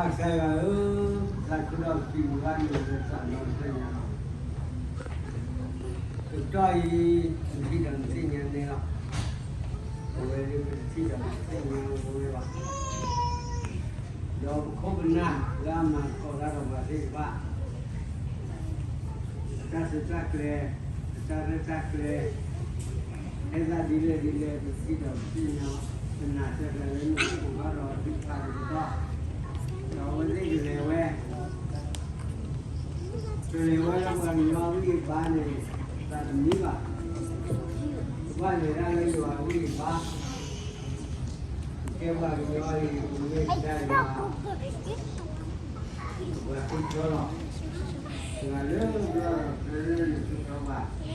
ကစၢ်ယွၤဧၢ, သးခုဒီးပစံးဘျုးဘၣ်နၤလၢတၢ်နီတဖျၢၣ်ညါလီၤ. ကတီၢ်အံၤ ပထံၣ်ဒီးနသ့ၣ်ညါန့ၣ်လီၤ. အဝဲဒၣ်ပတထံၣ်ဒီးနသ့ၣ်ညါဝဲဘၣ်. ဒီးပခိၣ်ပနၢ်လၢအမၤသကိးတၢ်ဒီးပှၤသ့ၣ်တဖၣ် အတၢ်ဆၢတၢ်ကျဲၤ, အတၢ်ရဲၣ်တၢ်ကျဲၤ, ဟဲသးဒ်လဲၣ်ဒ်လဲၣ် ပထံၣ်ဒီးပသ့ၣ်ညါ, ပနာ်စၢၤလၢနကအိၣ်ဘၣ်ဒီးသ့ၣ်တဖၣ်တကတီၢ်, ဒီးအဝဲသ့ၣ်ကလဲၤဝဲ, ကလဲၤဝဲလၢပှၤကညီအဂံၢ်အဘါန့ၣ် သးတမံဘၣ်. ကဘၣ်လဲၤတၢ်လၢယွၤအဂံၢ်အဘါ, ကဲပှၤကညီအံၤ ပမ့ၢ်ကစၢ်ယွၤ ပှၤသ့ၣ်ကၠီလီၤ. ယွၤလၢပျၢၤလၢနသ့ၣ်ကၠီဘၣ်.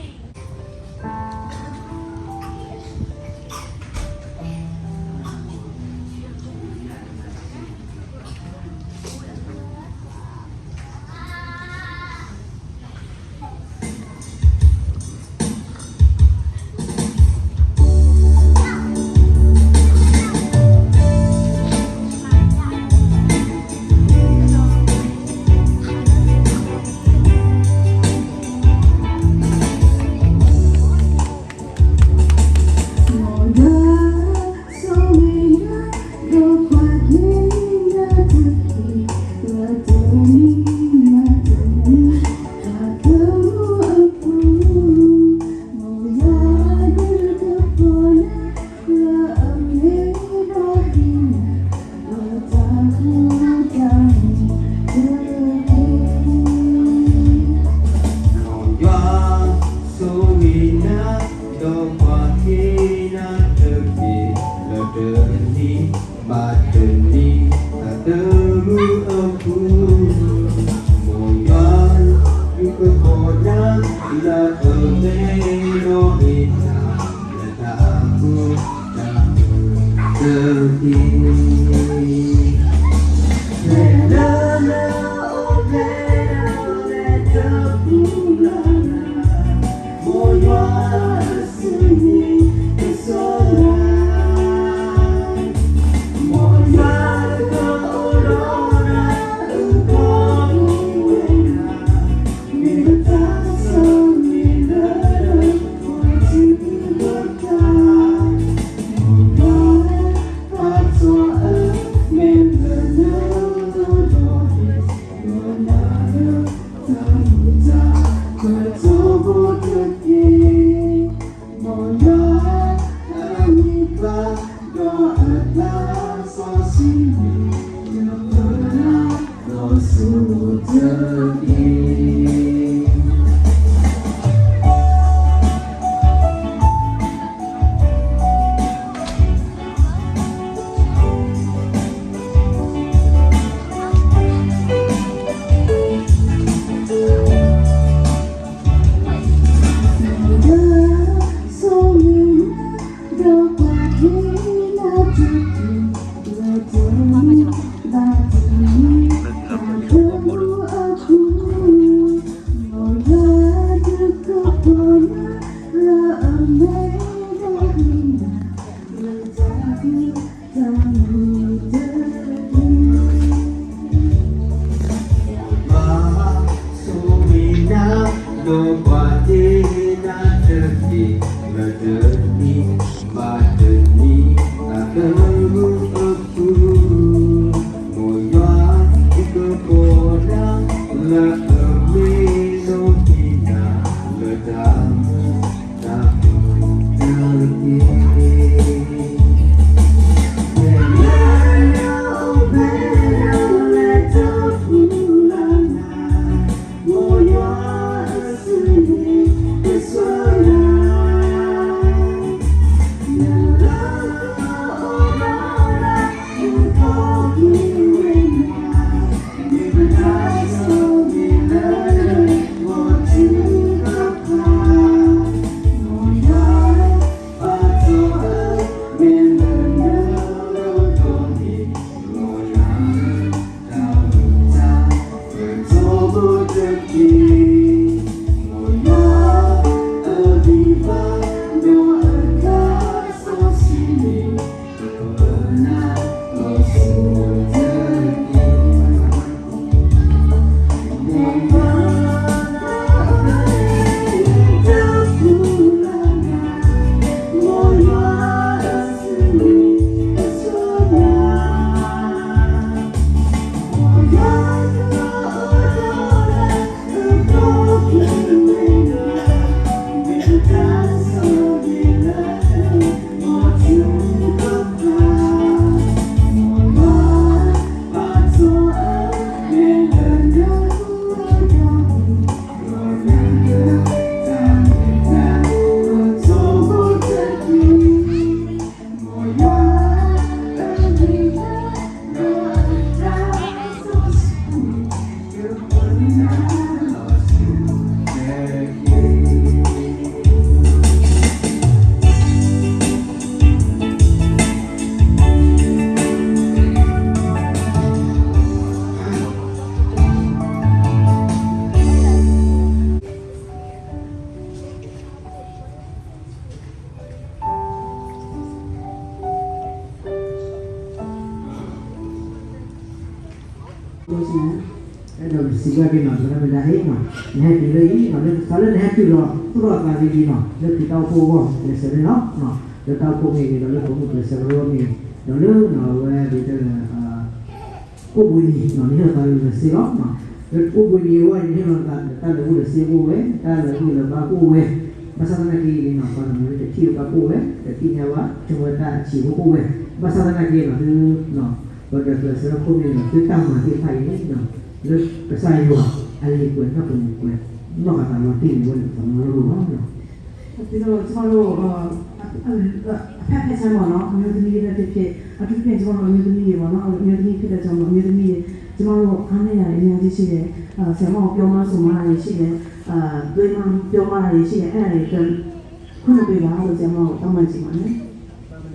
မ်ယွၤဆိၣ်ဂ့ၤနၤ, ဒီးပှၤဟ့ၣ်နၤတက့ၢ်, လၢတနံၤဘၣ်တနံၤ တၢ်တမုာ်အပူၤ, မ်ယွၤဒုးကဖီၣ်နၤ လၢအမဲဒီးအ့ၣ်တၢ် လၢတၢ်အဃိတၢ်မုာ်တက့ၢ်. ဖဲလၢနအိၣ်ဖျဲၣ်ဒီးလဲၤတပူၤလၢ်လၢ်, မ်ယွၤဆိၣ်ဂ့ၤကစၢ်ယွၤ, မ် လၢ အဲၣ်ဒိးစံးဘၣ်က့ၤနီၤ သရၣ်မုၣ်ဒၣ်အံၤနီၤ, နဟဲတုၤလၢအံၤနီၤ လၢကစၢ်လၢနဟဲတုၤဒီး သူၣ်ထီၣ်သးဂ့ၤဂ့ၤနီၤ လၢခရံာ်တၢ်အိၣ်ဖှိၣ်အဂီၢ် ကျဲးစၢးန့ၣ်လီၤ. လၢတၢ်အိၣ်ဖှိၣ်မ့ၢ်ဂ့ၤ ဒီးလၢပိာ်မုၣ်ကျဲးစၢးကရၢမ့ၢ်ဂ့ၤ ဒီးလၢနီၤ အဝဲဒ်တဲလၢ အိၣ်ဘှံးနံၤနီၤ နဟ့ၣ်လီၤသးလၢလၢစ့လီၤ. လၢအိၣ်ဘှံးနံၤအဂီၢ် နဟ့ၣ်လီၤသး တၢ်လၢာ်ဘူၣ်လၢာ်စ့အိၣ်ဝဲ တၢ်လၢာ်ဘူၣ်လၢာ်ဘါကအိၣ်ဝဲ, ဘၣ်ဆၣ်သနာ်က့နီၤ ပှၤတနီၤတထံၣ်ဝဲဘၣ်ကအိၣ်ဝဲ တသ့ၣ်ညါဘၣ် ဆိကမိၣ်ဝဲတၢ်အဆံးဖိကအိၣ်ဝဲ, ဘၣ်ဆၣ်သနာ်က့နီၤ သု ပဒိးကျဲးစၢးလၢခိၣ်မ့ၢ်ဒီး သုတၢ်မၤသ့ၣ်တဖၣ်အံၤန့ၣ်နီၤ လၢကစၢ်ယွၤအလံာ်ကွဲးနီၣ်ပူၤန့ၣ်ကွဲး နီၢ်ကသးလီၤတံၢ်န့ၣ်ဝဲန့ၣ် ပသးမၤလိလိၣ်လီၤ. ဒ်သိး ကျမတို့ အ အဖက်ဖက်ဆၢပေါ့နော် အမျိုးသမီးတွေပဲဖြစ်ဖြစ် အထူးသဖြင့် ကျမတို့ အမျိုးသမီးတွေပေါ့နော် အမျိုးသမီးဖြစ်တဲ့ကြောင့်မို့ အမျိုးသမီးတွေ ကျမတို့ အားနည်းတာတွေ အများကြီးရှိတယ်။ ဆရာမကို ပြောမဆိုမှာတွေရှိတယ်။ သွေးမပြောမတွေရှိတယ်။ အဲ့ဒါတွေအတွက် ခွင့်မပေးပါလို့ ဆရာမကို တောင်းပန်ချင်ပါတယ်.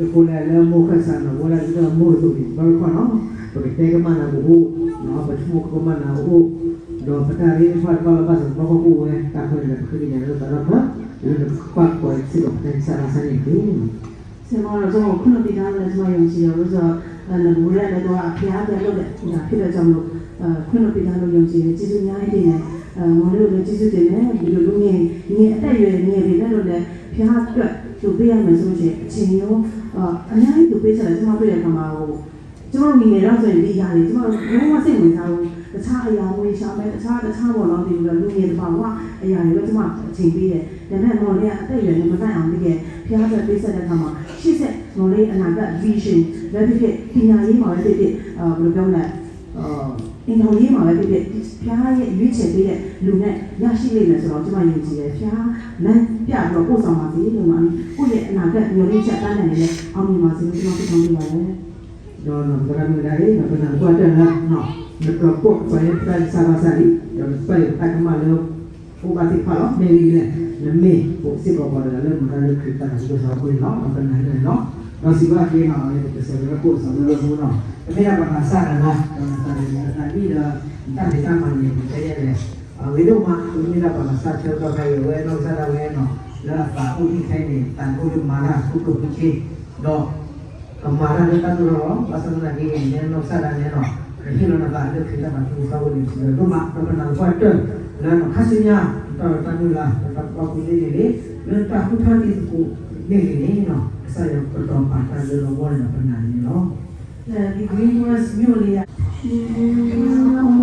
တကိးလဲၣ်လၢမိၢ်ခၢၣ်စးနီၤ ဝဲဒၣ်ဒ်သိးမိၢ်တသိးန့ၣ် ဘၣ်တခီနီၤ ပကတဲကမၣ်နၤကအိၣ် ပဆိကမိၣ်ကမၣ်နၤကအိၣ် ဒီးပတၢ်ရ့တဖၣ်တဘၣ်လီၤဘၣ်စး ပဘၣ်ကအိၣ်ဝဲ တၢ်ဃၢန့ၣ်ဒီး ပဃ့ကညးလၢသးဒီဖျၢၣ် လၢနကကွၢ်ကီၤစ့ၢ်ကီးပတၢ်ကစၢ်ဘၣ်ဆၣ်န့ၣ်တက့ၢ်. ဆရာမကတော့ ကျွန်တော်ခွင့်လွှတ်ပေးထားလို့လည်း ကျွန်မယုံကြည်တယ်လို့ဆိုတော့ အဲ နကဝဲဒၣ်လည်း သူက ဘုရားအတွက်လုပ်တဲ့ အရာဖြစ်တဲ့ကြောင့်မလို့ အဲ ခွင့်လွှတ်ပေးထားလို့ ယုံကြည်တယ်။ ကျေးဇူးအများကြီးတင်တယ်။ အဲ မောင်လေးကိုလည်း ကျေးဇူးတင်တယ်။ ဒီလိုလူငယ် ငယ်အသက်အရွယ် ငယ်ပေမဲ့လို့လည်း ဘုရားအတွက် သူပေးရမယ်ဆိုလို့ရှိရင် အချိန်မျိုး အဲ အများကြီးသူပေးထားတယ်။ ကျွန်မတွေ့တဲ့အခါမှာ ဟို ကျမတို့ငယ်ငယ်တုန်းဆိုရင် ဒီအရာတွေ ကျမတို့ လုံးဝစိတ်ဝင်စားဘူး။ တခြားအရာ ငွေရှာမယ် တခြား တခြားပေါ့နော် ဒီလိုလူငယ်သဘာဝအရာတွေပဲ ကျမအချိန်ပေးတယ်။ ဒါပေမဲ့ မောင်လေးကအသက်အရွယ်နဲ့ မကိုက်အောင် တကယ်ဘုရားအတွက်ပေးဆက်တဲ့အခါမှာ ရှေ့ဆက် မောင်လေးအနာဂတ် vision ပဲဖြစ်ဖြစ် ပညာရေးမှာပဲဖြစ်ဖြစ် အဲ ဘယ်လိုပြောမလဲ အဲ အိမ်ထောင်ရေးမှာပဲဖြစ်ဖြစ် ဘုရားရဲ့ရွေးချယ်ပေးတဲ့လူနဲ့ ရရှိလိမ့်မယ်ဆိုတော့ ကျမယုံကြည်တယ်။ ဘုရားလမ်းပြပြီးတော့ ပို့ဆောင်ပါစေလို့နော်။ ကိုယ့်ရဲ့အနာဂတ်မျှော်လင့်ချက်ပန်းတိုင်တွေလည်း အောင်မြင်ပါစေလို့ ကျမဆုတောင်းပေးပါတယ်. ဒီးနီၤ သရၣ်မုၣ်ဒၣ်အံၤ ပနာ်ကွၢ်တၢၢ်လၢ နကပိာ်ကပၤလၢပတၢ်ကစၢ်ဘၣ်ဆၣ်လံ ဒီးနပာ်ယတၢ်ကမၣ်လၢ အိၣ်ဘၣ်သ့ၣ်တဖၣ်လီၤ. မ့ၢ်ဂ့ၤလဲၣ် နမ့ၢ်အိၣ်စ့ၢ်ကီးပှၤတဂၤလၢမၤတၢ်လၢခရံာ်တၢ်သးခုကစီၣ်အဃိန့ၣ်လီၤ. ဒီးပနာ်န့ၣ်လီၤ. ဒီးစံးဘၣ်က့ၤနီၤ အဝဲပကစၢ်လၢပအိၣ်စီၤလၢလၢမူနီၤ ပမ့ၢ်ဒၣ်ပှၤသးစၢ်တဂၤ ဒီးသးန့ၣ်ဒီးသးဒ်ဒီး တၢ်ဖံးတၢ်မၤန့ၣ် ပတဲယဲလဲၣ် အဂ့ၤဒိၣ်မး ပမ့ၢ်ဒၣ်ပှၤသးစၢ်ဆၢကတီၢ်ခါအံၤ အဝဲနီၢ်ကစၢ်ဒၣ်ဝဲနီၤ လၢအသးအိၣ်အံၣ်ခဲအံၤန့ၣ် သးန့ၣ်အိၣ်လၢမၤတၢ်ဃူကျိၣ်ဃူဆ့ ဒီး ကမၤတၢ်လၢတၢ်သိၣ်တၢ်သီလီၤ. ဘၣ်ဆၣ်သနာ်က့ နဲနီၢ်ကစၢ်ဒၣ်နဲနီၤ ကဟ့ၣ်လီၤနသးလၢခရံာ်တၢ်သးခုကစီၣ်အဃိန့ၣ် စံးဘျုးဒိၣ်မး ဒီးပနာ်ကွၢ်တၢၢ်လၢနီၤ ခါဆူညါ တၢ်ဒီးတၢ်မုၢ်လၢ် ဒီးတၢ်ပီကူသ့ၣ်ဂ့ၤဂ့ၤ လၢတၢ်ဃုထၢတံၤသကိးမ့ၢ်ဂ့ၤန့ၣ်နီၤ ကစၢ်ယွၤကတီၤပာ်တၢ်လၢနဂီၢ်န့ၣ်ဒီးပနာ်န့ၣ်လီၤ. ဒီး Green Forest မြို့လေး အိၣ်မ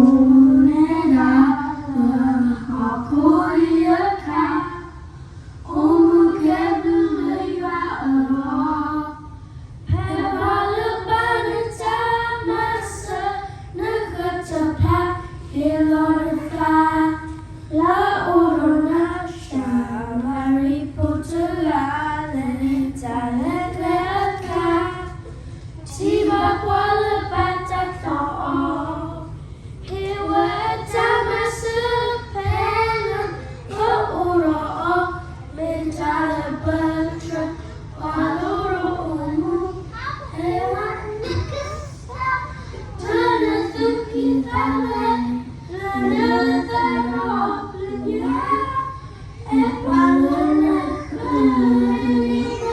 ူကဲဘျုးလၢယွၤအလီၢ်, ဖဲပှၤလၢဘၣ်နတၢ်မၤစၢၤ နဃၢၤတဖၣ် ဟ့ၣ်လီၤနသး လၢအအိၣ်ဒီးနၤ ၡမၤရံဖိတဂၤ လၢနတၢ်လဲၤကျဲအခါ ထံၣ်ဘၣ်ပှၤလၢဘၣ်တၢ်တီအီၤ ဟ့ၣ်ဝဲတၢ်မၤစၢၤ ဖဲလၢအအိၣ်ဒီးအီၤ မ့ၢ်တၢ်လၢပၢၢ်ဆၢ ပှၤလၢအအိၣ်မူ ဟ့ၣ်ဝဲနကစၢ် တၢ်နသူၣ်ကံၢ်သးလဲ လၢနသးဒီဖျၢၣ်ညါ အဲၣ်ပှၤလၢနဃၢၤ အဲၣ်လီၤ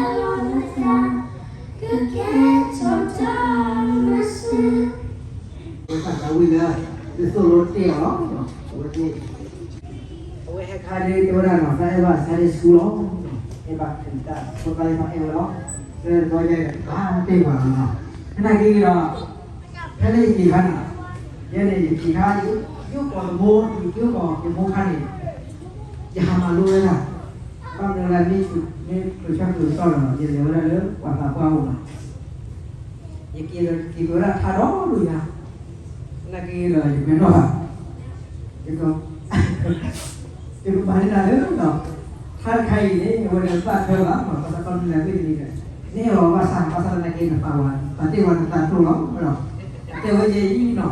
နသး ကကဲထီၣ်တၢ်မၤစၢၤ ဝဲတၢ်သးဝံၣ်လၢ သုသိၣ်လိတ့ၢ်အီၤလီၤ. အဝဲသ့ၣ် အဝဲဟဲခါဒ့ တဲဝဲဒၣ်နီၤ တၢ်အဲၣ်ဘၣ် Sunday School လီၤ. အဲၣ်ဘၣ်ခရံာ်တၢ်ဖိသၣ်သ့ၣ်တဖၣ်အဲၣ်ဝဲလီၤ. လၢတဘျီညါအံၤ တဘၣ်တ့ၢ်ပှၤလီၤနီၤ. သနာ်က့ဒီး ဖဲလၢယက့ၤခါန့ၣ် ယဲန့ၣ် ယက့ၤခါ ယအိၣ်ကီၢ်တဘိ ယအိၣ်ကီၢ်တဘိခါန့ၣ် ယဟးမၤလိဝဲဒၣ် ဘၣ်မနုၤလဲၣ် မ့ၢ်ကျိၤဆၢကျိၤကစီၣ်ဒီး ယလဲၤဝဲဒၣ်လၢပှၤသးပှၢ်အိၣ်လီၤ. ယက့ၤဒီး ယက့ၤက့ၤဝဲဒၣ်ထါဒီဒိၣ်ညါ, သနာ်က့ဒီး ယကွဲးနီၣ်ဘၣ် ယက ယကမၤန့ၢ်တၢ်လၢ ထါတခါအံၤန့ၣ် အဝဲန့ၣ်ဘၣ်ထွဲဘၣ် ဘၣ်ဆၣ်ခီမနုၤလဲၣ်မ့ၢ်တမံၤဒီး နအဲၣ်အီၤဘၣ်ဆၣ် ဘၣ်ဆၣ်သနာ်က့ နပာ်ဝဲ ပာ်တ့ၢ်ဝဲနသးဒိၣ်လီၤ. တဲဝဲယဲအံၤနီၤ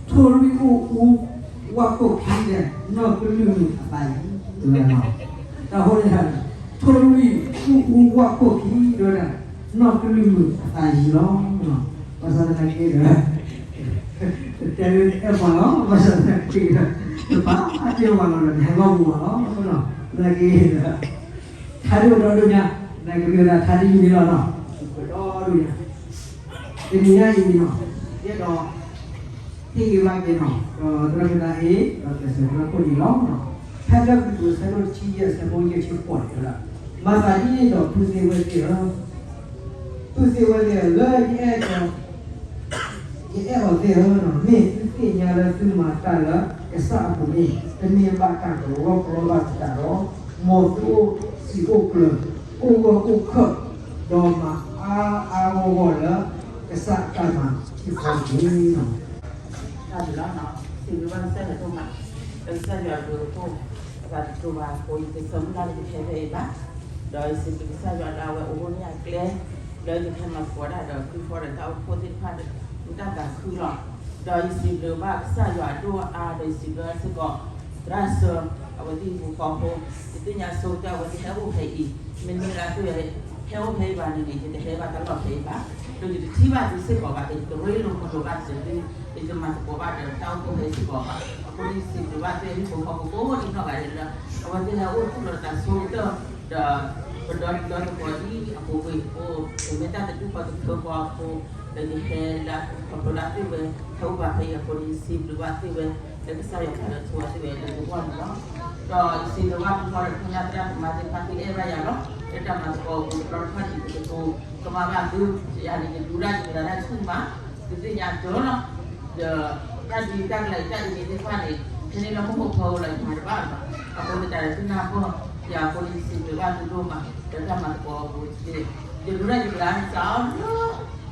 ထိၣ်လွံၢ်အူအူ ဝၣ်ခိၣ်ခံဒီး နီၢ်ကလုၢ်မုာ်အသးယံၤ တဲဝဲဒၣ်နီၤ. တၢ်ဟိန့ၣ် ထိၣ်လွံၢ်အူအူ ဝၣ်ခိၣ်ခံ တဲဝဲဒၣ် နီၢ်ကလုၢ်မုာ်အသးယံၤလီၤ. ဘၣ်ဆၣ်သနာ်က့ဒီး တဲဝဲအဲၣ်ပှၤလီၤ ဘၣ်ဆၣ်သနာ်က့ဒီး တပာ်အတဲဝဲလီၤဒီး နဟဲလီၤပူၤလီၤ သနာ်က့ဒီး ထါဒိၣ်ဒီဒိၣ်ညါ နကမ့ၢ်ဝဲဒၣ်ထါဒ်အံၤန့ၣ်လီၤနီၤ ဒီဒိၣ်ညါ တနံၤညါအံၤနီၤ ယဲဒီး ယ ဟ့ၣ်ဂ့ၤဘၣ်က့ၤနီၤ, ဒီးသရၣ်မုၣ်တၢ်အံၤ ဒီးကျဲးစၢးသရၣ်ခိၣ်န့ၣ်လီၤ. ဖဲဖျၢၣ်ကတူးအဆၢဒိၣ်တဆံယဲၢ်အဆၢဖိယဲၢ်ဆံဃိးန့ၣ်လီၤ. မၤသးဒ်န့ၣ်ဒီး ပုၢ်သ့ၣ်ဝဲၢ်သ့ၣ်ဧၢ, ပုၢ်သ့ၣ်ဝဲၢ်သ့ၣ်ဧၢ, လၢယအဲၣ်ဒိး ယအဲၣ်အီၤသ့ၣ်ဧၢ, မ့ၢ်သုသ့ၣ်ညါလၢသုမၤတၢ်လၢကစၢ်အပူၤန့ၣ် တမ့ၢ်ဘၣ်တၢ်ကလီကလီဘၣ်သတးဒီး မ်သုအိၣ်စံာ်အိၣ်ကျၢၤ အိၣ်ဂၢၢ်အိၣ်ခၢၣ် ဒီးမၤအါအါဂီၢ်ဂီၢ်လၢကစၢ်အတၢ်မၤစ့ၢ်ကီးတက့ၢ်. တၢ်ဘျုးလီၤ, စံးဘျုးဘၣ်ကစၢ်ယွၤဒိၣ်မး, လၢကစၢ်ယွၤအဘျုးအဖှိၣ် အသးတတိၤဘၣ်အဃိ ယကဆၢမုၢ်လၢ်လၢယကဟဲဖဲအံၤဘၣ်, ဒီးယစံးဘျုးကစၢ်ယွၤလၢအဝဲအိၣ်ဘှံးနံၤအကျဲ လၢယကဟဲမၤသကိးတၢ်ဒီး ဃုဖီဒီးတၢ်အိၣ်ဖှိၣ်သ့ၣ်တဖၣ် မ့ၢ်တၢ်သးခုလီၤ. ဒီးယစံးဘျုးဘၣ်ကစၢ်ယွၤအဒိၣ်အါ ဒီးယစံးဘျုးစ့ၢ်ကီး သရၣ်စၢၤ အဝဲသ့ၣ်ဟံၣ်ဖိဃီဖိ, ယသ့ၣ်ညါဆိကတၢၢ်အဝဲသ့ၣ်ဟဲအိၣ်ဖဲအံၤ, မ့ၢ်မ့ၢ်လၢအသ့ၣ်ညါ ဟဲအိၣ်ဖဲအံၤဘၣ်န့ၣ်န့ၣ် ယတဟဲဘၣ်တၢ်လီၢ်ဖဲအံၤဘၣ်, ဒီးယတထံၣ်ဘၣ်သုစ့ၢ်ကီးဘၣ်, ယတရ့လိာ်မုာ်လိာ်ဘၣ်သု, ယတမၤသကိးဘၣ်ဒီးတၢ်အိၣ်ဖှိၣ်ဖဲအံၤစ့ၢ်ကီးဘၣ်. အဃိန့ၣ် ယစံးဘျုးဘၣ်သုဟံၣ်ဖိဃီဖိကိးဒံနီၢ်ဂၤဒဲးလၢ အဝဲသ့ၣ်ဟဲအိၣ်သူၣ်လီၤသးဆိကတၢၢ် ဒီး ပဒီဒံးဒီသကိးဒ်အပူၤကွံာ်အဃိ ပမ့ၢ်တၢ်တဒူၣ်ဃီတထၢဃီအဃိ ဒီးယဟဲလၢခီဖျိလၢအသ့ၣ်ဝဲ ဟဲအိၣ်ဘၣ်ဖဲအံၤအဃိန့ၣ် ယစံးဘျုးဘၣ်သ့ၣ်ဝဲ လၢကစၢ်ယွၤပာ်လီၤဆိဝဲသ့ၣ်ဝဲလၢယဂီၢ်န့ၣ်လီၤ. ဒီးယစံးဘျုးဘၣ်ပှၤဒီးခိၣ်နၢ်သရၣ်သမါသ့ၣ်တဖၣ် သုအဲၣ်ဘၣ်ယၤလီၤ. လၢတၢ်မၤသကိးအပူၤတဘျီတခီၣ်န့ၣ် ယကတိၤကမၣ်ဘၣ်သု, ယၤန့ၣ် ယဒူဒၣ်ယကဒါတၢ်ဆူၣ်မး, သုသ့ၣ်ညါကၢလီၤ. ဒီးတၢ်ဒုးတၢ်ကလၤတၢ်အံၤန့ၣ်သ့ၣ်တဖၣ်န့ၣ် ဖဲန့ၣ်လၢမုၢ်ဟိၣ်ဖီဧိၤလီၤ ယမၤတဘၣ်ဘၣ်. အဃိသတးဒီးသုနၢ်ပၢၢ်ယၤအဃိန့ၣ် ယစံးဘျုးဘၣ်သုဒိၣ်မး လၢတၢ်မၤသကိးအပူၤတက့ၢ်. ယဒူဒၣ်ယကဒါစးလၢ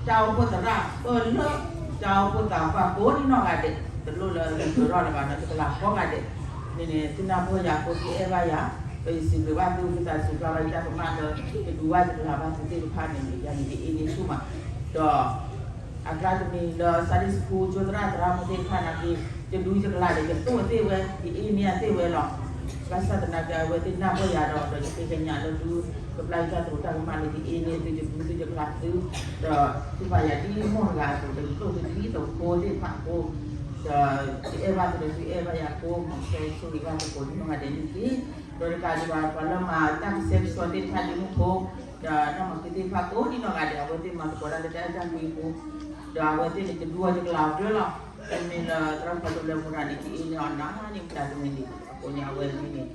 တၢ်အိၣ်ဖှိၣ်သရၣ် ပၢၢ်လၢ တၢ်အိၣ်ဖှိၣ်သးပှၢ်ကိးဒံနီၢ်ဂၤဒဲး တလိၣ်လၢယကြၢးထီၣ်လၢၤဘၣ်ဒီး ယကလၤကိးဂၤဒဲးန့ၣ်န့ၣ် သုနၢ်ပၢၢ်ယၤအဃိသုအဲၣ်ဘၣ်ယၤ, ဒီးယစံးဘျုးဘၣ်သု သုသးစူၤပျၢ်ဘၣ်ယတၢ်ကမၣ်လၢ ယဒူဘၣ်ယကလၤဘၣ်သုသ့ၣ်တဖၣ်န့ၣ်န့ၣ် ယၤန့ၣ်ယအ့န့ၢ်ဆူၣ်မး, ဒီး အကျါတမံၤလၢ Sunday School ကၠိသရၣ်သရၣ်မုၣ်သ့ၣ်တဖၣ်နာ်က့ ယဒူယကလၤဒီး ယသိၣ်သ့ၣ်ဝဲ ယအ့န့ၢ်အသ့ၣ်ဝဲလီၤ. ဘၣ်ဆၣ်သနာ်က့ အဝဲသ့ၣ်နၢ်ပၢၢ်ယၤဒီး ဒီးယဃ့ကညးလၢသု ကပျၢ်ယတၢ်သရူးတၢ်ကမၣ်လၢယအ့န့ၢ်သု ယဒူသုယကလၤသု, ဒီးသုဘၣ်ယၤဒ်မိၢ်တဂၤအသိး ဒီးယသိၣ်သုဒ်သိးဖိသ့ၣ်တဖၣ်အဃိ, ဒီးယအဲၣ်ဘၣ်သုဒီးသုအဲၣ်ဘၣ်ယၤအဃိ မ်ကစၢ်ယွၤဆိၣ်ဂ့ၤဘၣ်သုကိးဒံနီၢ်ဂၤဒဲးန့ၣ်တက့ၢ်. ဒီးတကးဒံးဘၣ် ပှၤလၢမၤတၢ်ကဆှဲကဆှီသ့ၣ်တဖၣ်ဒ်မုၢ်ဖိ ဒီးတၢ်မၤဃံသ့ၣ်တဖၣ်ကိးဒံနီၢ်ဂၤဒဲး အဝဲသ့ၣ်မၤသကိးတၢ်လၢတၢ်အဲၣ်တၢ်ကွံအပူၤ, ဒီးအဝဲသ့ၣ်န့ၣ် ယဒူအီၤယကလၤအီၤတဖျၢၣ်လီၤ. မ့မ့ၢ်လၢသရၣ်ဖးဒိၣ်လၢမူရၤန့ၣ် ယအ့န့ၢ်အီၤနၤန့ၣ် မတၤတမံၤန့ၣ် အဃိန့ၣ် အဝဲန့ၣ်န့ၣ်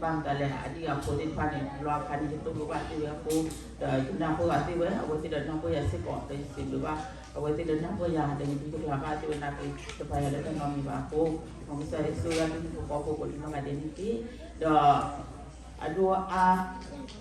ဘၣ်မတၤလဲၣ် အဒံၣ်အဖိသ့ၣ်တဖၣ်န့ၣ် တဘျီအခါန့ၣ် ယသိၣ်လိဘၣ်သ့ၣ်ဝဲအဃိ, ဒီးယနၢ်ပၢၢ်ဘၣ်သ့ၣ်ဝဲ အဝဲသ့ၣ်ဒီးနၢ်ပၢၢ်ယၤစ့ၢ်ကီး ဒီးယစံးဘျုးဘၣ် အဝဲသ့ၣ်ဒီးနၢ်ပၢၢ်ယၤ ဒီးယဒူယကလၤဘၣ်သ့ၣ်ဝဲနာ်က့ တပာ်ယၤလၢတၢ်နီတမံၤဘၣ်အဃိ, မ်ကစၢ်ယွၤဆိၣ်ဂ့ၤဘၣ်သုဟံၣ်ဖိဃီဖိကိးဒံနီၢ်ဂၤဒဲးန့ၣ်တက့ၢ်. ဒီး အဒိအါ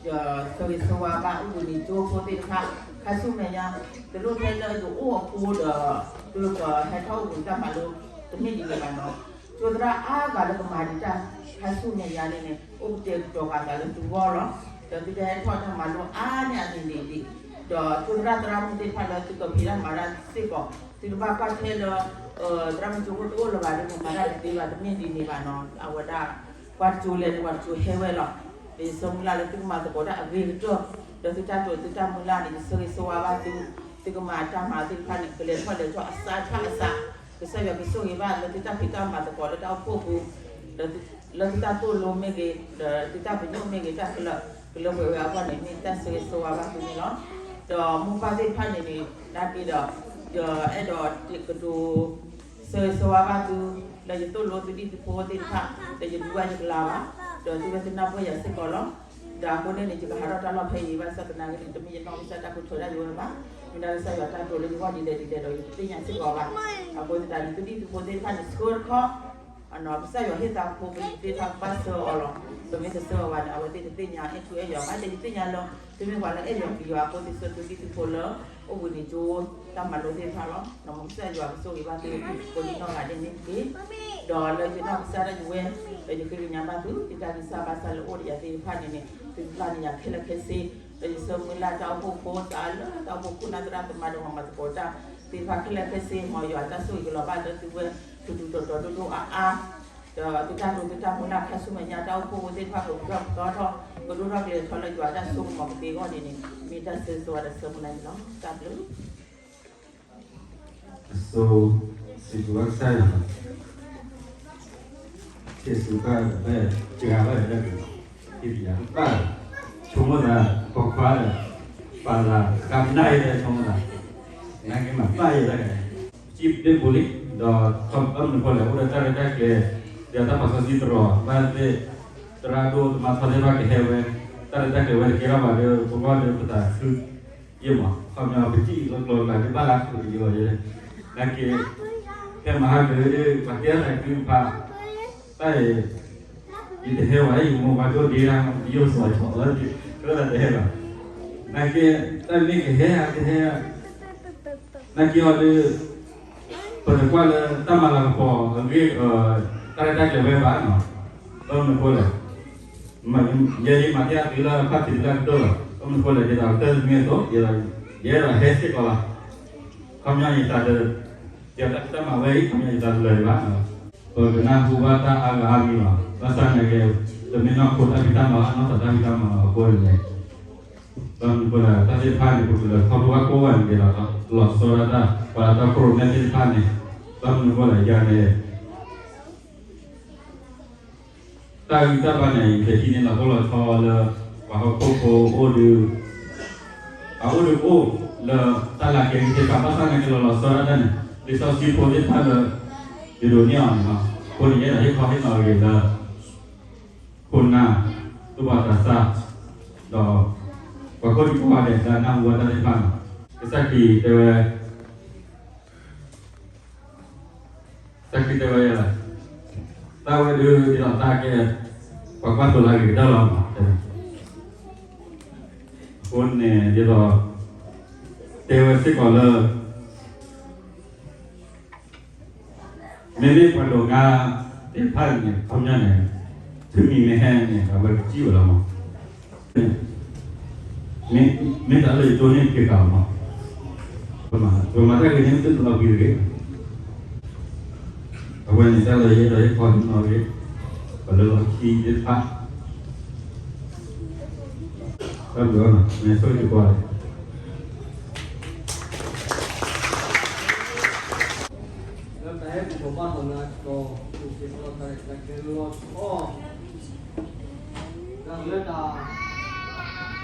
ယဆၢဂ့ၤဆၢဝါဘၣ်အိၣ်ဘှံးနံၤကၠိဖိသ့ၣ်တဖၣ် ခါဆူမဲာ်ညါ တလိၣ်ထဲလၢယအိၣ်အဃိဒီး သုကဟဲထီၣ်အိၣ်ဘှံးတၢ်မၤလိ တမ့ၢ်ဒ်န့ၣ်ဘၣ်နီၤ. ကၠိသရၣ်အါဂၤလၢကမၤဒံးတၢ် ခါဆူမဲာ်ညါန့ၣ်န့ၣ် အိၣ်ကတဲာ်ကတီၤဃာ်သးလၢသုဂီၢ်လီၤ. ဒီးသုကဟဲထီၣ်တၢ်မၤလိအါန့ၢ်အသ့ၣ်န့ၣ်ဒံး ဒီးကၠိသရၣ်သရၣ်မုၣ်သ့ၣ်တဖၣ်လၢသုကဖံးတၢ်မၤတၢ်စ့ၢ်ကီး သုတဘၣ်ကွၢ်ထဲလၢ သရၣ်မုၣ်ကၠိဖိတအိၣ်လၢၤဘၣ်ဒီး မၤတၢ်တသ့ဘၣ် တမ့ၢ်ဒ်န့ၣ်ဘၣ်နီၤ. အဝဲဒၣ် ပှၤတကၠိလဲၣ်န့ၣ် ပှၤတကၠိဟဲဝဲလီၤ. ဒီးယဆၢမုၢ်လၢ်လၢသုကမၤသကိးတၢ်အဂ့ၤကတၢၢ် ဒီးသုတၢ်တိာ်သုတၢ်မုၢ်လၢ်န့ၣ် ယဆၢဂ့ၤဆၢဝါဘၣ်သု သုကမၤတၢ်မၤသ့ၣ်တဖၣ်န့ၣ် ကလဲၤထီၣ်လဲၤထီၣ်အစးထီၣ်အစး ကစၢ်ယွၤကဆိၣ်ဂ့ၤဘၣ်လၢသုတၢ်ဖံးတၢ်မၤသကိးလၢတၢ်အိၣ်ဖှိၣ်ပူၤ ဒီးလၢသုတၢ်သိၣ်လိမ့ၢ်ဂ့ၤ ဒီးသုတၢ်ပညိၣ်မ့ၢ်ဂ့ၤ တၢ်ခဲလၢာ်ကလၢပှဲၤဝဲအဂီၢ်န့ၣ် မ့ၢ်တၢ်ဆၢဂ့ၤဆၢဝါဘၣ်သုန့ၣ်လီၤ. ဒီးမိၢ်ပၢ်သ့ၣ်တဖၣ်န့ၣ်န့ၣ် နာ်က့ဒီး ယအဲၣ်ဒိးကတိၤ ဆၢဂ့ၤဆၢဝါဘၣ်သု လၢယသိၣ်လိသုဒံၣ်သုဖိသ့ၣ်တဖၣ် လၢယဒူဘၣ်ယကလၤဘၣ် ဒီးသုဝဲသ့ၣ်နၢ်ပၢၢ်ယၤစ့ၢ်ကီးလီၤ. ဒီးအဃိန့ၣ်န့ၣ် ယကဟးထီၣ်တၢ်လီၢ်ဖဲအံၤဘၣ်ဆၣ်သနာ်က့န့ၣ် တမ့ၢ်ယနီၢ်ကစၢ်တၢ်ကထၢဒၣ်ယဝဲဘၣ်. မ့ၢ်ဒၣ်ကစၢ်ယွၤတၢ်တိာ်လၢယဂီၢ်ဒ်လဲၣ်ဒ်လဲၣ်ဒီး ယတသ့ၣ်ညါစ့ၢ်ကီးဘၣ်. အဃိသတးန့ၣ် သုဒံၣ်သုဖိသ့ၣ်တဖၣ်န့ၣ် ဆှၢတခီ ကစၢ်ယွၤဟ့ၣ်သးဖိပလံၤသ့ၣ်တဖၣ်ကဘၣ်ဆှၢအီၤလီၤ. ပမ့ၢ်တဆှၢအီၤဘၣ်န့ၣ် အဝဲသ့ၣ်တသ့ၣ်ညါအဲၣ်ထူအဲၣ်ယွၤဘၣ် ဒီးယသ့ၣ်ညါလၢ သုမ့ၢ်ပှၤလၢအဲၣ်ယွၤကယွၤအဃိ သုဆှၢသုဒံၣ်သုဖိလၢ အိၣ်ဘှံးနံၤကၠိ တၢ်မၤလိသ့ၣ်တဖၣ်လီၤ. မ်ကစၢ်ယွၤကဆိၣ်ဂ့ၤဘၣ်သု ကိးဒံနီၢ်ဂၤဒဲးန့ၣ်တက့ၢ်. ဒီးလၢယနီၢ်ကစၢ်ဒၣ်ယဝဲ ဒီးယဃ့ကညးဘၣ်သု ယတၢ်ဂံၢ်စၢ်ဘါစၢ်လၢအိၣ်ဒီးယၤသ့ၣ်တဖၣ်န့ၣ်န့ၣ် သုကပျၢ်န့ၢ်ယၤခဲလၢာ်ခဲဆ့ ဒီးယဆၢမုၢ်လၢ်တၢ်အိၣ်ဖှိၣ်ဖိသးလၢတၢ်အိၣ်ဖှိၣ်ခိၣ်နၢ်သရၣ်သမါဒီးမၤသကိးတၢ်သ့ၣ်တဖၣ်ခဲလၢာ်ခဲဆ့ မ်ယွၤတၢ်ဆိၣ်ဂ့ၤကလီၤဘၣ်လၢသုဝဲ ထူးထူးတီၤတီၤဒိၣ်ဒိၣ်အါအါ ဒီးသုတၢ်တိာ်သုတၢ်မုၢ်လၢ်ခါဆူမဲာ်ညါတၢ်အိၣ်ဖှိၣ်ဖိသ့ၣ်တဖၣ်ကပတီၢ်ပတီၢ်ထီၣ် ကဒိၣ်ထီၣ်ကျဲၤထီၣ်လၢယွၤတၢ်စိကမီၤကသ့အဂီၢ်န့ၣ်န့ၣ် မ့ၢ်တၢ်ဆၢဂ့ၤဆၢဝါဒီးဆၢမုၢ်လၢ်န့ၣ်လီၤ. တၢ်ဘျုး အစိ စံးဘျုးဘၣ်ကစၢ်ယွၤလီၤ. က့ၤစူးဘၣ်ဒီး တဂၤဘၣ်ဒီး ဟ့ၣ်ပယီၤဘၣ် ဆိကမိၣ်သး ပိာ်ခွါဒီး ပာ်သး ကနၣ်အံၤဒီးဆိကမိၣ်သး နာ်က့မၤပျၢ်အံၤဒီး စံးဘျုးပူၤလံ ဒီးဘၣ်မနုၤအဃိလဲၣ် အိၣ်ဒီးတၢ်ရဲၣ်တၢ်ကျဲၤ ဒီးတၢ်ပာ်စီဆှံတရီး ဘၣ်သ့ၣ် သရၣ်ဒိၣ်သမါထီသ့ၣ်တဖၣ်ကဟဲဝဲ တၢ်ရဲၣ်တၢ်ကျဲၤဝဲတကဲထီၣ်ဘၣ်ဒီး ပဂီၢ်ဒီးပသးခု ယဲၢ်မး ခီပညီပထံၣ်လီၤကျိၤကျါဒ်ဘၣ်လၢအဃုာ်ဒီးယဲၢ်ဝဲယဲၢ် နာ်က့ ဖဲမဟါကဒီး ပှၤတဲသးဒုးဖး တၢ်အံၤ ယတဟဲဝဲ ယမိၢ်ပှၢ်ဒိၣ်ဒ့ဒၣ် ယိၣ်စီၤဆီၣ်လၢ တၢ်တဟဲဘၣ် နာ်က့ တၢ်မ့ၢ်ကဟဲ ကဟဲ နာ်က့အီၤဒီး ပတကွၢ်လၢတၢ်မၤလၤကပီၤအဂ့ၢ် တၢ်ရဲၣ်တၢ်ကျဲၤဝဲဘၣ်နီၤ ဘၣ်မနုၤအဃိလဲၣ် ယဲယမၤတ့ၢ်အသုလၢဖးသံးလၢအကတၢၢ်လီၤ ဘၣ်မနုၤအဃိလဲၣ် ယသးကတၢၢ်တမ့ၢ်အသိး ယအဲၣ်ဒိးဟဲစ့ၢ်ကီးလီၤ ခီပညီယသးတ ယတၢ်မၤဝဲအံၤ ခီပညီယသးတလၢာ်ဒံးဘၣ် ပကနၢ်ဟူဘၣ်တၢ်အါဂၤအါမံၤလီၤ ဘၣ်ဆၣ်နာ်က့ တမ့ၢ်နီၢ်ခိတၢ်ဖံးတၢ်မၤ နီၢ်သးတၢ်ဖံးတၢ်မၤလီၤ အဃိန့ၣ် ဘၣ်မနုၤအဃိလဲၣ် တၢ်သ့ၣ်တဖၣ်န့ၣ် ပကလဲၤခီဖျိဘၣ်ကိးဂၤန့ၣ်က့ၤလီၤ လီၤဆီဒၣ်တၢ် ပှၤလၢတၢ်ခိၣ်ရိၣ်မဲသ့ၣ်တဖၣ်န့ၣ် ဘၣ်မနုၤအဃိလဲၣ် ယၤန့ၣ် တၢ်ဂံၢ်တၢ်ဘါန့ၣ် ယဟံးန့ၢ်လီၤဖိလီၤဆီလၢ ပှၤဟီၣ်ခိၣ်ဖိအိၣ်ဒီး အအိၣ်ဒီးအိၣ်လၢတၢ်လၤကဲသ့ၣ်တဖၣ် ဘၣ်ဆၣ်နာ်က့လီၤလီၤဆီဒၣ်တၢ်န့ၣ် လံာ်စီဆှံဖိသ့ၣ်တဖၣ်လၢ ယဒိးန့ၢ်အီၤန့ၣ်လီၤ အဃိန့ၣ် ယအဲၣ်ဒိးဟ့ၣ်ခီဟ့ၣ်နီၤဂ့ၤလၢ ခိၣ်နၢ် သူၣ်ဘီၣ်သးစၢ် ဒီး ပှၤကိးဒံကိးဂၤဒဲးလၢအနၢ်ဟူဝဲတၢ်သ့ၣ်တဖၣ်န့ၣ် ကစၢ်ခရံာ်တဲဝဲ ကစၢ်ခရံာ်တဲဝဲ တၢ်ဝဲဒုးဒ်သိးတၢ်ကဲ ပှၤကွၢ်သိလၢအဂ့ၤကတၢၢ်လီၤမး တဲဝဲ အဃိန့ၣ် ဒ်သိး တဲဝဲစ့ၢ်ကီးလၢ မ့မ့ၢ်ပှၤဒိးငါသ့ၣ်တဖၣ်န့ၣ် ခီပညီန့ၣ် သုမံၤမ့ၢ်ဟဲန့ၣ် အဝဲကစံၣ်ဝဲလီၤမး မ့ၢ်တၢ်လၢယတိၢ်န့ၢ်က့ၤဃာ်မး ပမၤတၢ်ဂ့ၤန့ၣ် သုတလီၤဘှံးတဂ့ၤ အ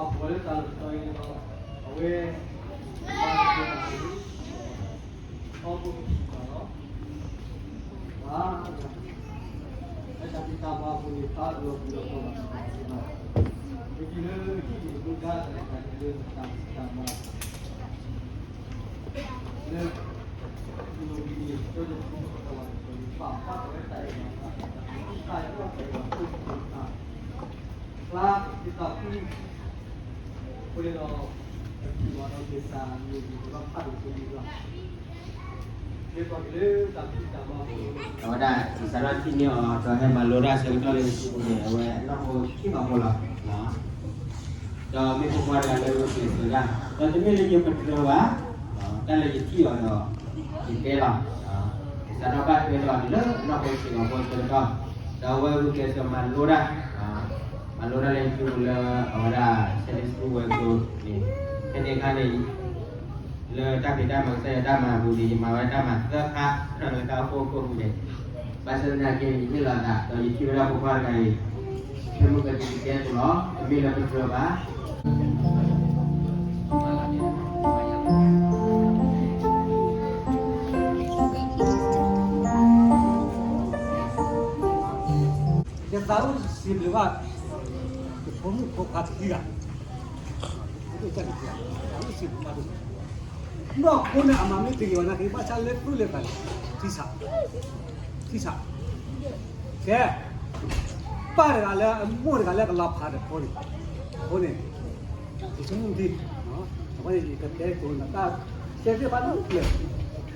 ဝဲန့ၣ်တၢ်လၢယအဲၣ်ဒိးဟ့ၣ်ခီဟ့ၣ်နီၤဂ့ၤ ပှၤလၢလီၢ်ခံသ့ၣ်တဖၣ် တၢ်ဘျုးအီၤနီၤ မ့ၢ်ဆိၣ်ဂ့ၤတကွၢ်လီၤ လၢတၢ်ဟဲပူၤဖီၣ်ဘၣ်သီနၤကီၢ် ပူၤက့ၤဖီၣ်လီၤတၢ်ရဲၣ်တၢ်ကျဲၤလီၤဆီ တၢ်လၢတၢ် ပာ်ဖှိၣ်လၢတၢ်လီၢ်တတီၤအံၤန့ၣ်ဒီး အဝဲ ဘၣ်တၢ်ကဲတၢ်လီၤ ထီဘိကထံၣ်တၢ်လီၤ ဘၣ် လၢတၢ်ဖံးတၢ်မၤအပူၤန့ၣ် ဖးလီၤပူၤလီၤထီဘၣ်တၢ်ကဲဘၣ် ပက့ၤလၢထံၣ်န့ၣ် ပကါတၢ်လဲၤတၢ်ကဲလၢတၢ်ဖံးတၢ်မၤ လၢ အဝဲဒၣ် စးထီၣ်ထံၣ်န့ၢ်အီၤ ဒီးဟဲမၤလိတၢ်ဆၢကတီၢ်လၢယစုပူၤန့ၣ် အဝဲအနီၢ်ဖိထံၣ်ဘၣ်ဖိလီၤ ဒီးမ့ၢ်ဖိခွါတဂၤလၢဂုာ်ကျဲးစၢးဒၣ် ဒီးတမ့ၢ်လၢယပတြၢၤဘၣ် တၢ်လၢယထံၣ်အီၤဒီး ယတဲလီၤ စးထီၣ်ဘၣ်ထွဲဒီးန့ၣ်လၢအနီၢ်ဖိဆံးလီၤဖိဆၢကတီၢ် ဒီးအဝဲဂုာ်ကျဲးစၢးမၤလိတၢ် မၤလိတၢ်လၢယစုပူၤလၢအဝဲဒၣ် Sunday School ဝဲၤကျိၤန့ၣ် ဖဲန့ၣ်အခါန့ၣ် လၢတၢ်ဖံးတၢ်မၤကစၢ်ယွၤတၢ်မၤအပူၤန့ၣ် ယမၤဝဲတၢ်မၤသၢခါ လၢတၢ်အိၣ်ဖှိၣ်အပူၤန့ၣ် ဘၣ်ဆၣ်သနာ်က့န့ၣ် ယဟ့ၣ်လီၤသး ဒီးယထံၣ်ဝဲဒၣ်ဖိခွါတဂၤအံၤ ဖဲမုၢ်ကတံၤကဲအသိးလီၤ တမ့ၢ်လၢပတြၢၤဘၣ် ယသးအိၣ်စံးဘျုးဘၣ် ယဖိမုၣ်ဖိခွါတကံၢ်ဂၤ ယသးအိၣ်စံးဘျုးဘၣ် နီၢ်ခိန့ၣ် အမၤမ့ၢ်တဂ့ၤဘၣ်နာ်က့ ဘၣ်ဆၣ်လၢသူၣ်လၢသးန့ၣ် ထံဆး ထံဆး ကဲ ပၢ်တဂၤလၢအမိၢ်တဂၤလၢကလီၤဖးဒီးဖိန့ၣ် အဃိန့ၣ် ယဆိကမိၣ်ဒ် အဃိန့ၣ် ယကတဲကိးနတၢ် တဲသ့ၣ်ဘၣ်လၢကျဲ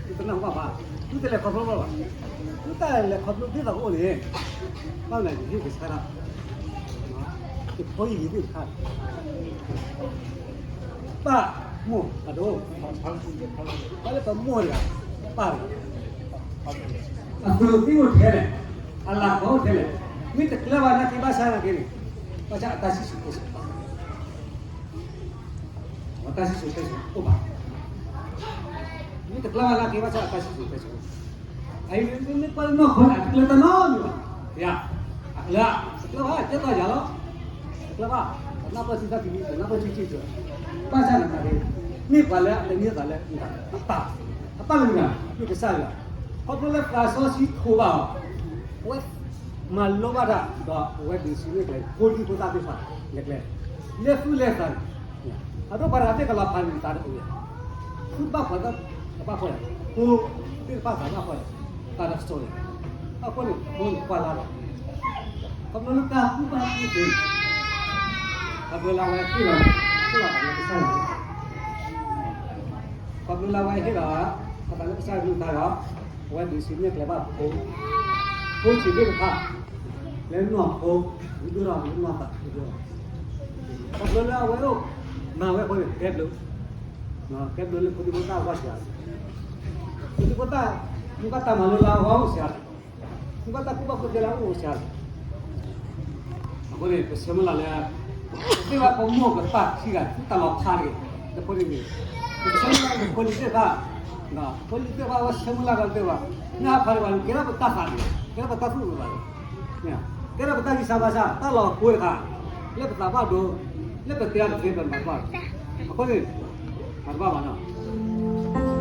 သုတနၢ်ဟူဘၣ်ဘၣ် သုတလဲၤခီဖျိဘၣ်ဘၣ် သုတလဲၤခီဖျိဒ်သိးကအိၣ်န့ၣ် ဘၣ်မနုၤယဟ့ၣ်ကဆှၢတၢ် ယဖိယလံၤသ့ၣ်တဖၣ် ပၢ်မိၢ်အဒိ ပၢ်လၢပမိၢ်တဂၤ ပၢ်တဂၤ အကျိာ်သံအိၣ်ထဲလဲၣ်, အလၤကပီၤအိၣ်ထဲလဲၣ်, မ့ၢ်တကျၢၤဘၣ်နာ်က့ ဘၣ်ဆၣ်နာ်က့န့ၣ် ဘၣ်ဆၣ်အတၢ်စံၣ်စိၤတဲစိၤ အတၢ်စံၣ်စိၤတဲစိၤအိၣ်ဘၣ်, မ့ၢ်တကျၢၤဘၣ်နာ်က့ ဘၣ်ဆၣ်အတၢ်စံၣ်စိၤတဲစိၤ, အအံၤမ့ၢ်ကွၢ်လၢနီၢ်ခိန့ၣ် အတကျၢၤတၢ်နီတမံၤဘၣ်, ယၤ, အကျၢၤ, တကျၢၤဘၣ် ကဲသိးယၤလီၤ, တကျၢၤဘၣ်, တနၢ်ပၢၢ်ထံတၢ်တမံၤ တနၢ်ပၢၢ်ထံထံတၢ်, ဘၣ်ဆၣ်နာ်က့ မ့ၢ်ပှၤလၢအတန့ၢ်သးလၢအပၢ် အပၢ်လၢမုၢ်ဂၤ မ့ၢ်ကစၢ်ယွၤ, ခီဖျိလၢသးစီဆှံထိးဘၣ်အီၤ, အဝဲမၤလိဘၣ်တၢ်ဒီးအဝဲဒုးဆူၣ်န့ၢ်ကျဲ ဖိဒံဖိသၣ်သ့ၣ်တဖၣ် လဲၤကျဲ, လဲၤသူၣ်လဲၤသးန့ၣ်, အဒိပှၤတဂၤသ့ၣ်ကလီၤဖးန့ၣ်သးတအိၣ်ယၤ, သူၣ်တဘၣ်ဖှီၣ်တဘၣ်ဖှီၣ်ယၤ, ဖိသ့ၣ်တဖၣ်သးဘၣ်ဖှီၣ်ယၤ, သးတစိၤယၤ, အဃိန့ၣ် ဖိန့ၣ်ကွၢ်လၢ်ဒီး ခီဖျိလၢတၢ်ကူၣ်ဘၣ်ကူၣ်သ့, ခီဖျိလၢအဝဲဟ့ၣ်လီၤ, ဟ့ၣ်လီၤသးလၢကစၢ်ယွၤ, ခီဖျိလၢအဝဲဟ့ၣ်လီၤ, အသးလၢကစၢ်ယွၤအသးဒီး, အဝဲဒုးဆူၣ်န့ၢ်ကျဲဘၣ်ဖိ, ဖိဆံးသ့ၣ်တဖၣ်, လၢနီၢ်ဖိ, ဝံၤဒိၣ်ထီၣ်ဝံၤနီၢ်သးဝံၤဒိၣ်ထီၣ်, ခီဖျိလၢအဝဲအိၣ်, မၤဝဲအဃိန့ၣ် ကဲဘျုး, ကဲဘျုးလၢဖိဒံဖိသၣ်အဂီၢ်စှၤ, ဖိဒံဖိသၣ်, မ့ၢ်ဘၣ်တၢ်မၤလိလၢအဂီၢ်အိၣ်စှၤ မ့ၢ်ဘၣ်တၢ်ကူၣ်ဘၣ်ကူၣ်သ့လၢအအိၣ်စှၤ, အဃိန့ၣ် ပဆၢမုၢ်လၢ်လၢ, သ့ၣ်ဝဲပမိၢ်ကပၢ်ခံဂၤ သူၣ်တၢ်လီၤဖးတဂ့ၤ, တဖိန့ၣ်, ပဆၢမုၢ်လၢ်လၢဖိလံၤသ့ၣ်တဖၣ်, ဖိလံၤသ့ၣ်တဖၣ်ဝဲဆၢမုၢ်လၢ်လၢသ့ၣ်ဝဲ, နဟးဖးတဂၤန့ၣ် ကဲထီၣ်ပတၢ်သးတဂ့ၤ, ကဲထီၣ်ပတၢ်သူၣ်တဂ့ၤဘၣ်, ကဲထီၣ်ပတၢ်ဂံၢ်စၢ်ဘါစၢ် တၢ်လီၤကိတခါ, လၢပသးဘၣ်ဒိ, လၢပတဲအီၤတသ့ပမၤတဘၣ်, အဃိန့ၣ်, မၤတဘၣ်ဘၣ်နီၤ.